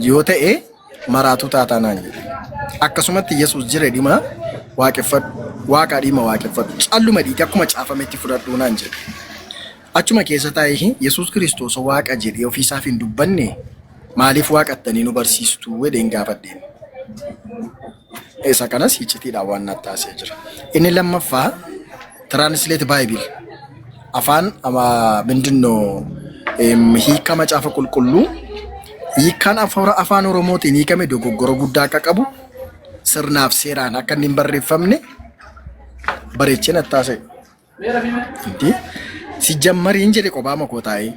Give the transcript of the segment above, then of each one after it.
yoo ta'e maraatuu taataa naan jedhe. Akkasumatti Yesuus jira dhima waaqeffadhu, waaqa dhima waaqeffadhu, calluma dhiite akkuma caafametti fudhadhu naan jedhe. Achuma keessa taa'ee Yesuus Kiristoos waaqa jedhee ofiisaaf hin dubbanne maaliif waaqattanii nu barsiistuu jedheen gaafadheen. Isa kanas iccitiidhaan waan natti taasisee jira. Inni lammaffaa Translate Bible afaan mindinno hiika macaafa qulqulluu hiikaan afaan Oromootiin hiikame dogoggora guddaa akka qabu sirnaaf seeraan akka inni hin barreeffamne bareechee natti taasise. Inti si jammariin jedhe kophaa makoo taa'ee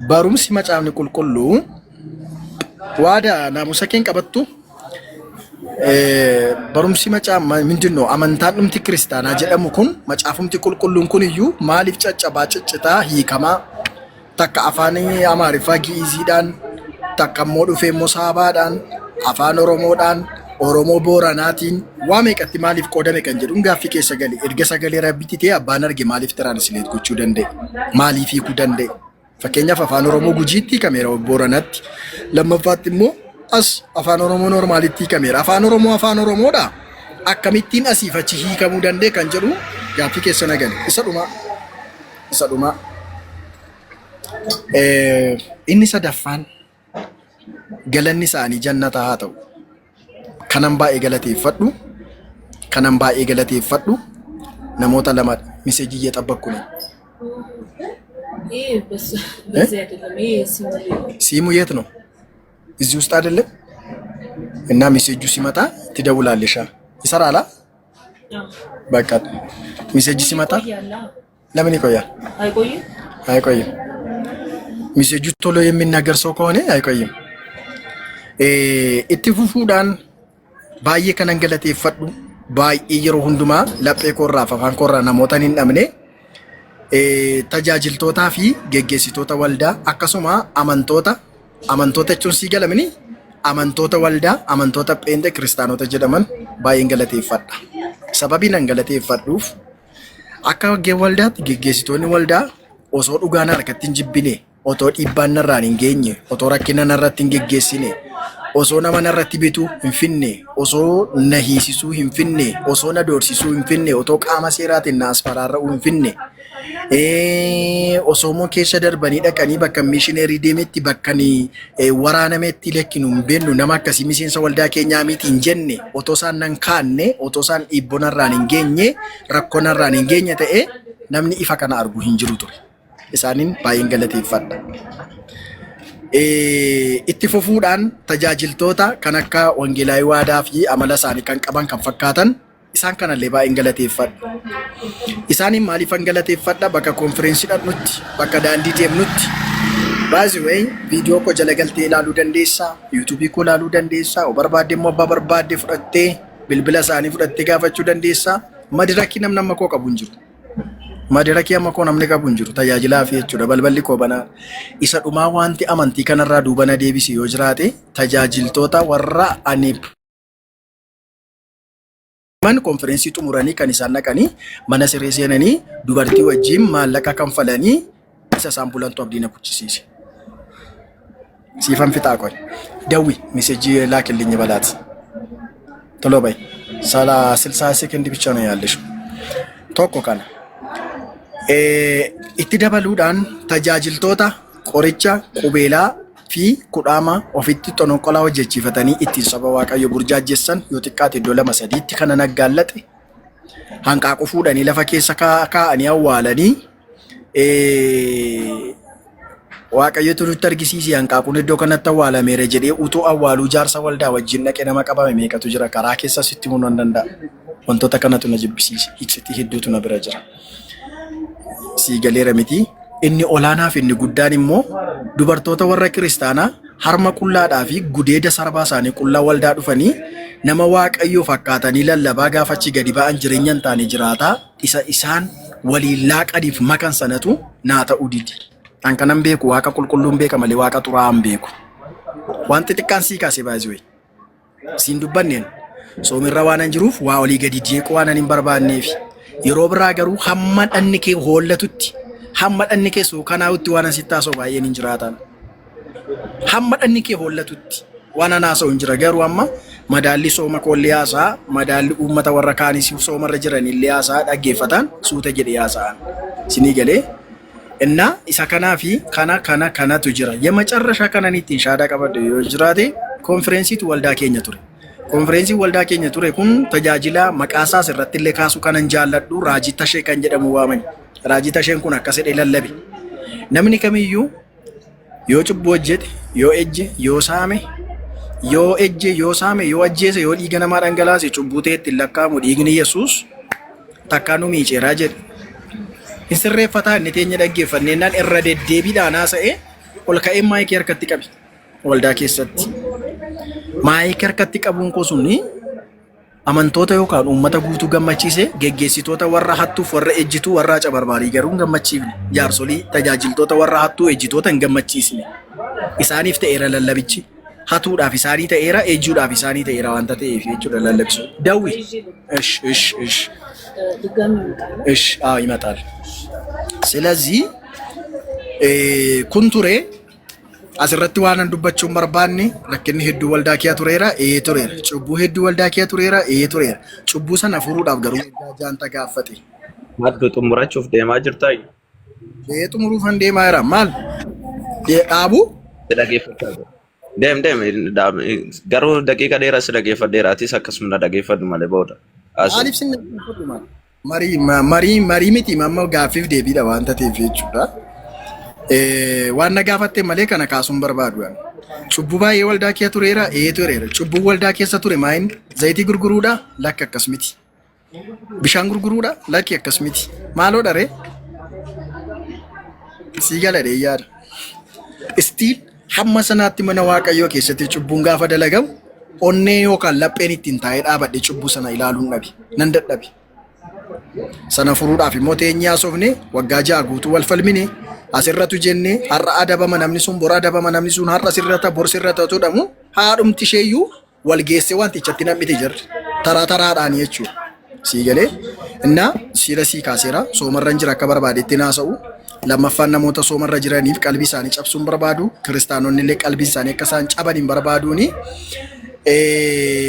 barumsi macaafni qulqulluu waada naamusa keen qabattu barumsi macaa mindinno amantaan dhumti kiristaanaa jedhamu kun macaafumti qulqulluun kun iyyuu maaliif caccabaa ciccitaa hiikamaa Takka afaan Amaariffaa Gi'iziidhaan, takka immoo dhufee immoo Saabaadhaan, afaan Oromoodhaan, Oromoo Booranaatiin waa meeqatti maaliif qoodame kan jedhuun gaaffii keessa gale. Erga sagalee Rabbitti ta'e abbaan arge maaliif translate gochuu danda'e? Maaliif hiikuu danda'e? Fakkeenyaaf afaan Oromoo Gujiitti hiikameera Booranatti. Lammaffaatti immoo as afaan Oromoo normaalitti hiikameera. Afaan Oromoo afaan Oromoodha. Akkamittiin asiif achi hiikamuu danda'e kan jedhu gaaffii keessa na gale. Isa dhumaa. Isa dhumaa. Inni sadaffaan galanni isaanii jannata haa ta'u. Kanan baay'ee galateeffadhu kanan baay'ee galateeffadhu namoota lamadha. Miseejii እየጠበቅኩ ነው። ይሄ በዚህ አይደለም። ይሄ ሲሙ ሲሙ የት ነው? እዚህ ውስጥ አይደለም። እና message ኡ ሲመጣ ትደውላለሽ። ይሰራላ? በቃ message ሲመጣ ለምን ይቆያል? አይቆይም። አይቆይም። Message ኡ ቶሎ የሚናገር ሰው ከሆነ አይቆይም። Itti fufuudhaan baay'ee kanan galateeffadhu baay'ee yeroo hundumaa laphee koorraaf afaan koorraa namoota hin dhabne tajaajiltootaa fi geggeessitoota waldaa akkasuma amantoota amantoota jechuun sii galamini amantoota waldaa amantoota pheenxee kiristaanota jedhaman baay'een galateeffadha. Sababiin an galateeffadhuuf akka waldaatti geggeessitoonni waldaa osoo dhugaan harkatti hin jibbine, otoo dhiibbaan narraan hin geenye, otoo rakkina narratti hin geggeessine, osoo nama narratti bituu hin finne, osoo na hiisisuu hin finne, osoo na doorsisuu hin finne, otoo qaama seeraatiin na asfaraarra'uu hin finne, osoo immoo keessa darbanii dhaqanii bakka mishineerii deemetti bakka ni waraanametti lakkinu hin beennu nama akkasii miseensa waldaa keenyaa miti hin jenne otoo isaan nan kaanne otoo isaan dhiibboo narraan hin geenye rakkoo narraan hin geenye ta'e namni ifa kana argu hin jiru ture. Isaaniin baay'een galateeffadha. Itti fufuudhaan tajaajiltoota kan akka Wangeelaayii Waadaa fi amala isaanii kan qaban kan fakkaatan isaan kanallee baay'een galateeffadha. Isaaniin maaliifan galateeffadha? Bakka konfireensii dhaqnutti, bakka daandii deemnutti. Baay'ee viidiyoo koo jala galtee ilaaluu dandeessaa, yuutuubii koo ilaaluu dandeessaa, o barbaadde immoo abbaa barbaadde fudhattee bilbila isaanii fudhattee gaafachuu dandeessaa. Madirakii namni amma koo qabu hin jiru. Madirakii amma koo namni qabu hin jiru. Tajaajilaa fi jechuudha. Balballi koo banaa. Isa dhumaa wanti amantii kanarraa duuba na deebise yoo jiraate tajaajiltoota warra ani man konfereensii xumuranii kan isaan dhaqanii mana siree seenanii dubartii wajjin maallaqa kanfalanii isa isaan bulantu abdii na kuchisiise. Siifan fixaa qoy. Dawwi message ላክልኝ በላት። ቶሎ በይ። ሰላ 60 ሴኮንድ ብቻ ነው ያለሽው። Tokko kana. Itti dabaluudhaan tajaajiltoota qoricha qubeelaa fi kudhaama ofitti xononqolaa hojjechiifatanii ittiin saba Waaqayyo burjaajjessan yoo xiqqaate iddoo lama sadiitti kana naggaallaxe hanqaaquu fuudhanii lafa keessa kaa'anii awwaalanii Waaqayyotu nutti argisiise hanqaaquun iddoo kanatti awwaalameera jedhee utuu awwaaluu jaarsa waldaa wajjin dhaqee nama qabame meeqatu jira karaa keessa sitti himuu nan danda'a. Wantoota kanatu na jibbisiise. Iccitii hedduutu na bira jira. Sii galeera miti. Inni olaanaa fi inni guddaan immoo dubartoota warra kiristaanaa harma qullaadhaa fi gudeeda sarbaa isaanii qullaa waldaa dhufanii nama Waaqayyoo fakkaatanii lallabaa gaafa achii gadi ba'an jireenya hin taane jiraataa isa isaan waliin laaqaniif makan sanatu naa ta'uu dide. An kanan beeku Waaqa qulqulluun beeka malee Waaqa xuraa'aa hin beeku. Waan xixiqqaan sii kaase baay'ee. Siin dubbanneen soomirra waanan jiruuf waa olii gadi jeequu waanan hin barbaanneef. Yeroo biraa garuu hamma dhanni kee hoollatutti hamma dhanni kee suukanaa'utti waanan sitti haasa'u baay'een hin jiraatan. Hamma dhanni kee hollatutti waan an haasa'u hin jira. Garuu amma madaalli sooma koollee haasa'a, madaalli uummata warra kaanis soomarra jiranillee haasa'a dhaggeeffataan suuta jedhee haasa'an. Isinii galee? Innaa isa kanaa fi kana kana kanatu jira. Yemacarrashaa kanan ittiin shaadaa qabadhe yoo jiraate konfirensiitu waldaa keenya ture. Konfireensiin waldaa keenya ture kun tajaajila maqaa isaas irratti illee kaasuu kanan jaalladhu Raajii Tashee kan jedhamu waamani. Raajii Tasheen kun akkas jedhee lallabe. Namni kamiyyuu yoo cubbuu hojjete, yoo ejje, yoo saame, yoo ejje, yoo saame, yoo ajjeese, yoo dhiiga namaa dhangalaase cubbuu ta'etti hin lakkaa'amu dhiigni Yesuus takkaa nu miiceeraa jedhe. Hin sirreeffataa inni teenya dhaggeeffanneennaan irra deddeebiidhaan haasa'ee ol ka'ee maayikii harkatti qabe waldaa keessatti. Maayikii harkatti qabuun koo suni amantoota yookaan uummata guutuu gammachiise geggeessitoota warra hattuuf warra ejjituu warra acabarbaarii garuu hin gammachiifne. Jaarsolii tajaajiltoota warra hattuu ejjitoota hin gammachiisne. Isaaniif ta'eera lallabichi. Hatuudhaaf isaanii ta'eera, ejjuudhaaf isaanii ta'eera waanta ta'eef jechuudha lallabisu. Dawwi. Ish ish ish ድጋሚ ይመጣል። እሽ አዎ ይመጣል። ስለዚህ kun ture asirratti waan an dubbachuu hin barbaanne rakkinni hedduu waldaa kee tureera ee tureera cubbuu hedduu waldaa kee tureera ee tureera cubbuu sana furuudhaaf garuu waggaa jaanta gaaffate. Maddu xumurachuuf deemaa jirtaa? Ee xumuruufan deemaa jira maal dhaabuu Si dhageeffachaa jira. Deem deem garuu daqiiqa dheeraa si dhageeffadheera atis akkasuma na dhageeffadhu malee booda. Asii. Maaliif sin dhaggeeffadhu maal? Marii marii marii miti amma gaaffiif deebiidha waanta ta'eef jechuudha. Waan na gaafatte malee kana kaasuun barbaadu. Ani. Cubbuu baay'ee waldaa kee tureera, ee tureera. Cubbuu waldaa keessa ture maayin zayitii gurguruudha lakki akkas miti. Bishaan gurguruudha lakki akkas miti. Maaloo dharee sii gala dhee yaada. Still hamma sanaatti mana Waaqayyoo keessatti cubbuun gaafa dalagamu onnee yookaan lapheen ittiin taa'ee dhaabadhe cubbuu sana ilaaluun dhabe. Nan dadhabe. Sana furuudhaaf immoo teenyee haasofne waggaa 6 guutuu wal falmine asirratu jennee har'a adabama namni sun bor adabama namni sun har'a sirrata bor sirrata jedhamu haadhumti isheeyyuu wal geessee wantichatti nam'ite jirri. Taraa taraadhaan jechuudha. Sii galee innaa siila sii kaaseera soomarra jira akka barbaadetti haasa'u. Lammaffaan namoota soomarra jiraniif qalbii isaanii cabsuun barbaadu. Kiristaanonni illee qalbii isaanii akka isaan caban hin barbaaduuni.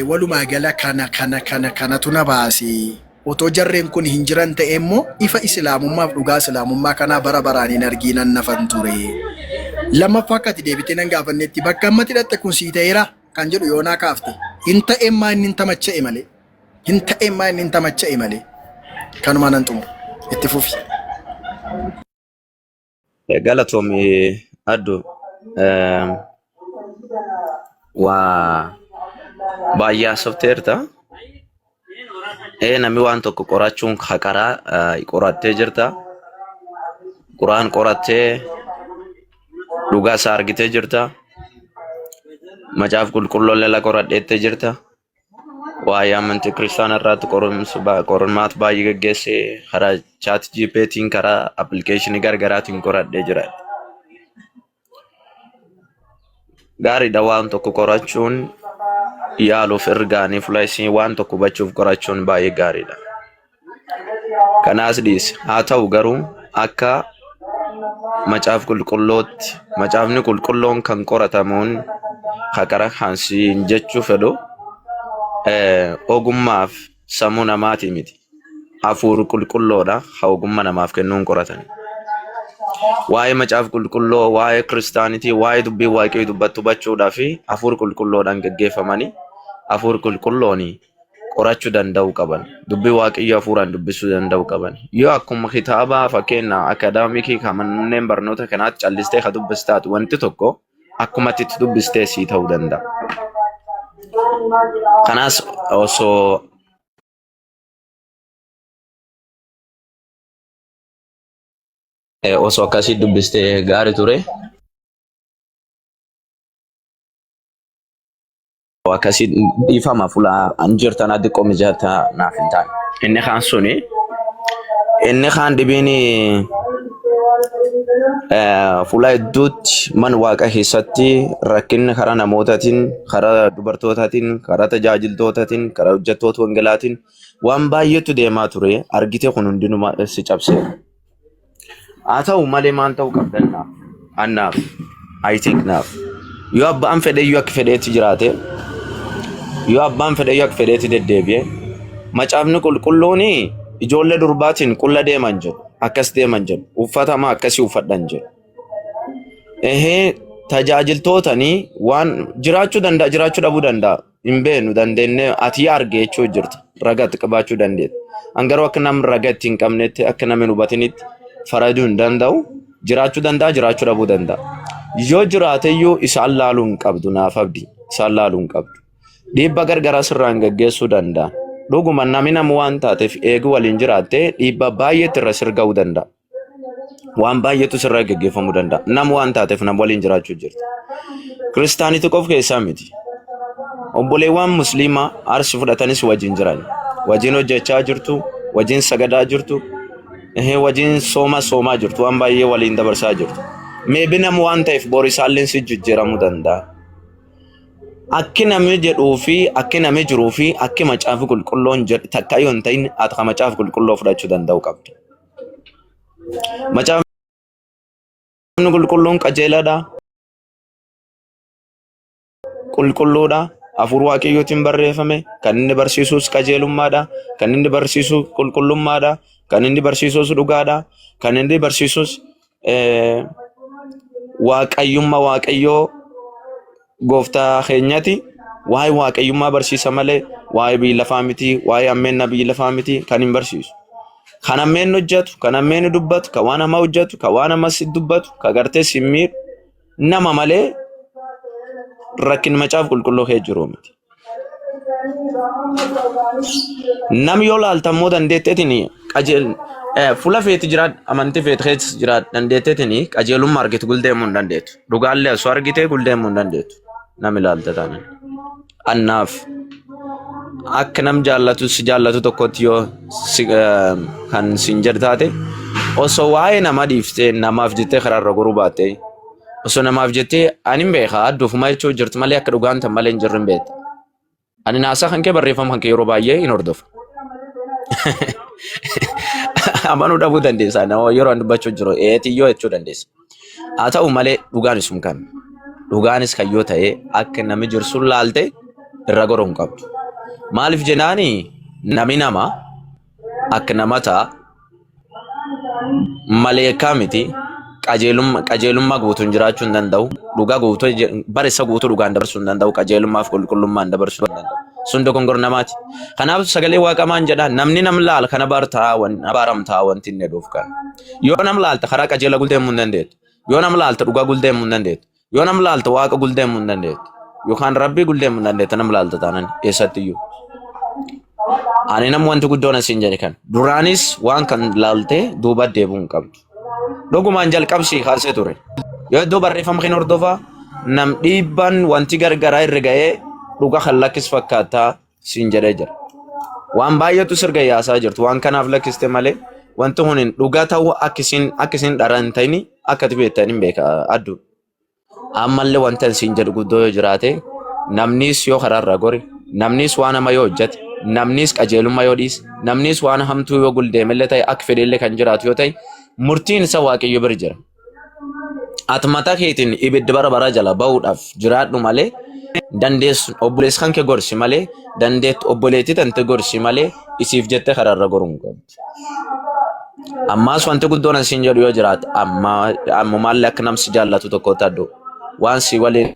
Walumaa gala kana kana kana kanatu na baase. Otoo jarreen kun hin jiran ta'e immoo ifa islaamummaaf dhugaa islaamummaa kanaa bara baraan hin arginan nafan ture. Lammaffaa akka ati deebitee nan gaafannetti bakka ammatti hidhatte kun sii ta'eera kan jedhu yoonaa kaafte. Hin ta'emmaa inni hin tamacha'e malee. Hin ta'emmaa inni hin tamacha'e malee. Kanumaa nan xumura. Itti fufi. Galatoomi addu waa baay'ee haasofteerta. Namni waan tokko qorachuun haqaraa qorattee jirta. Quraan qorattee dhugaa isaa argitee jirta. Macaaf qulqulluu lala qoradheettee jirta. Waa'ee amantii kiristaanaa irratti qormaata baay'ee geggeessee karaa chat GPT'n karaa appilikeeshinii garaagaraatiin qoradhee jira. Gaariidha waan tokko qorachuun yaaluuf ergaanii fuula isii waan tokko hubachuuf qorachuun baay'ee gaariidha. Kanaas dhiise haa ta'u garuu akka macaaf qulqullootti macaafni qulqulloon kan qoratamuun haqara hansiin jechuu fedhu ogummaaf sammuu namaatii miti. Hafuura qulqulloodha haa ogummaa namaaf kennuun qoratan. Waa'ee macaaf qulqulloo, waa'ee kiristaanitii, waa'ee dubbii waaqayyoo dubbattu hubachuudhaa fi hafuura qulqulloodhaan geggeeffamanii hafuura qulqulloon qorachuu danda'uu qaban. Dubbii waaqayyoo hafuuraan dubbisuu danda'uu qaban. Yoo akkuma kitaaba fakkeenya akaadaamikii kan manneen barnoota kanaatti callistee kan dubbistaatu wanti tokko akkuma itti dubbistee sii ta'uu danda'a. Kanaas osoo osoo akkasii dubbistee gaarii ture. Akkasii dhiifama fuula an jirtan xiqqoo mijataa naaf hin taane. Inni kaan suni inni kaan dhibiin fuula hedduutti man waaqa keessatti rakkinni karaa namootaatiin, karaa dubartootaatiin, karaa tajaajiltootaatiin, karaa hojjettoota wangeelaatiin waan baay'eetu deemaa ture. Argite kun hundinuma si cabseera. Haa ta'u malee maal ta'uu qabdannaaf? Annaaf. I think naaf. Yoo abbaan fedhe iyyuu akka fedheetti jiraate, yoo abbaan fedhe iyyuu akka fedheetti deddeebi'e, macaafni qulqulluun ijoollee durbaatiin qulla deeman jedhu, akkas deeman jedhu, uffata akkasii uffadhan jedhu. Ehee tajaajiltootanii waan jiraachuu danda'a jiraachuu dhabuu danda'a hin beeknu dandeenye ati arge jechuu jirta raga itti qabaachuu dandeetta. An garuu akka namni raga itti hin qabnetti akka namni hin hubatinitti faraduu hin danda'u. Jiraachuu danda'a jiraachuu dhabuu danda'a. Yoo jiraateyyuu isaan laaluu hin qabdu naaf abdi isaan laaluu hin qabdu. Dhiibba gargaraa sirraan gaggeessuu danda'a. Dhuguma namni nama waan taateef eeguu waliin jiraatte dhiibba baay'eetti irra sirga'uu danda'a. Waan baay'eetu sirraa gaggeeffamuu danda'a. Nama waan taateef nama waliin jiraachuu jirta. Kiristaanitu qof keessaa miti. Obboleewwan musliimaa arsi fudhatanis wajjin jiran. Wajjin hojjechaa jirtu, wajjin sagadaa jirtu, wajjin sooma soomaa jirtu, waan baay'ee waliin dabarsaa jirtu. Maybe nama waan ta'eef bor isaalleen si jijjiiramuu danda'a. Akki namni jedhuu fi akki namni jiruu fi akki macaafi qulqulloon jedhu takka yoo hin ta'in ati ka macaafa qulqulloo fudhachuu danda'u qabda. Macaafni qulqulluun qajeelaadha, qulqulluudha, hafuura waaqayyootiin barreeffame, kan inni barsiisus qajeelummaadha, kan inni barsiisu qulqullummaadha, kan inni barsiisus dhugaadha, kan inni barsiisus waaqayyummaa waaqayyoo gooftaa keenyati. Waa'ee waaqayyummaa barsiisa malee waa'ee biyya lafaa miti, waa'ee ammeenna biyya lafaa miti kan hin barsiisu. Kan ammeen hojjetu, kan ammeen dubbatu, kan waan hamaa hojjetu, kan waan hamaa si dubbatu, kan gartee si miidhu nama malee rakkin macaafa qulqulluu kee jiru miti. Nam yoo laalta immoo dandeetteetiin qajeel fuula feeti jiraadhu amantii feeti keessa jiraadhu dandeetteetiin qajeelummaa argitu guldeemuu hin dandeettu. Dhugaallee osoo argitee guldeemuu hin dandeettu. Nam ilaalta taanaan. Annaaf akka nam jaallatu si jaallatu tokkotti yoo si, kan sin jedhu taate osoo waa'ee nama dhiiftee namaaf jettee karaarra goruu baatte osoo namaaf jettee ani hin beeka adduufuma jechuu jirtu malee akka dhugaan tan malee hin jirre hin beekta. Ani naasaa kan kee barreeffama kan kee yeroo baay'ee hin hordofa. Amanuu dhabuu dandeessa. Nama yeroo ani dubbachuu jiru eetiyyoo jechuu dandeessa. Haa ta'u malee dhugaanis sun kan. Dhugaanis kan yoo ta'e akka namni jiru sun laalte irra goruu hin qabdu. Maaliif jennaani nami nama akka nama ta'a maleekaa miti qajeelummaa guutuun jiraachuu hin danda'u. Dhugaa guutuu bara isa guutuu dhugaan dabarsuu hin danda'u. Qajeelummaa fi qulqullummaan dabarsuu hin danda'u. Sun dogongora namaati. Kanaaf sagalee waaqaa maan jedha namni nam laala kana abaaramtaa wanti inni jedhuuf kana. Yoo nam laalta karaa qajeela guldeemuu hin dandeettu. Yoo nam laalta dhugaa guldeemuu hin dandeettu. Yoo nam laalta waaqa guldeemuu hin dandeettu. Yookaan rabbii guldeemuu hin dandeettu nam laalta taanan eessattiyyuu. Ani nam wanti guddoon asiin jedhe kan duraanis waan kan laaltee duuba deebi'uu hin qabdu. Dhugumaan jalqabsii kaasee ture. Yoo iddoo barreeffama kan hordofaa nam dhiibbaan wanti gargaraa irra ga'ee dhuga kan lakkis fakkaataa siin jedhee jira. Waan baay'eetu sirga yaasaa jirtu waan kanaaf lakkiste malee wanti kun dhugaa ta'uu akka isin dhara hin ta'ini akka ati beektan hin beeka addu. Ammallee wanta isin jedhu guddoo yoo jiraate namnis yoo karaarra gori namnis waan hama yoo hojjete namnis qajeelummaa yoo dhiise namnis waan hamtuu yoo guldeemellee ta'e akka fedhellee kan jiraatu yoo ta'e murtiin isa waaqayyo bira jira. Ati mataa keetiin ibidda bara bara jala bahuudhaaf jiraadhu malee dandeessu obboleessi kan kee gorsi malee dandeettu obboleettii tante gorsi malee isiif jettee karaarra goruu hin qabdu. Ammaas wanti guddoon asiin jedhu yoo jiraate amma ammumaallee akka namsi jaallatu tokkotti addu waan si waliin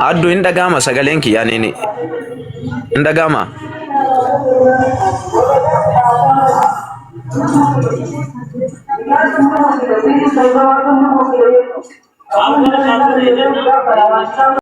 addu hin dhaga'ama sagaleen kiyya ani hin dhaga'ama.